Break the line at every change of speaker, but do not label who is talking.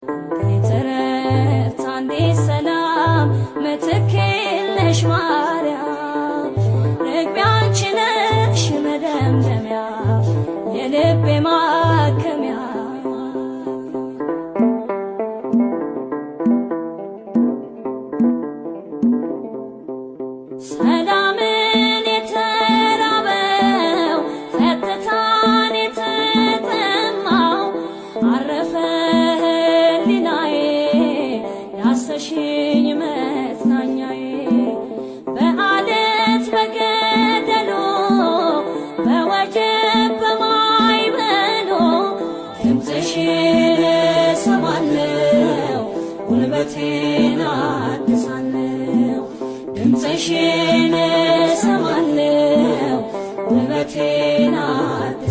አንዲት ዕረፍት አንዲት ሰላም ምትክ የለሽ ማርያም፣ ርግቤ አንቺ ነሽ መደምደሚያ የልቤ ማከሚያ። ሰላምን የተራበው ጸጥታን የተጠማው አረፈ ህሊናዬ ዳሰሽኝ መጽናኛዬ። በአለት በገደሉ በወጀብ በማዕበሉ ድምፅሽን እሰማለሁ ጉልበቴን አድሳለሁ። ድምፅሽን እሰማለሁ ጉልበቴን አድሳለሁ።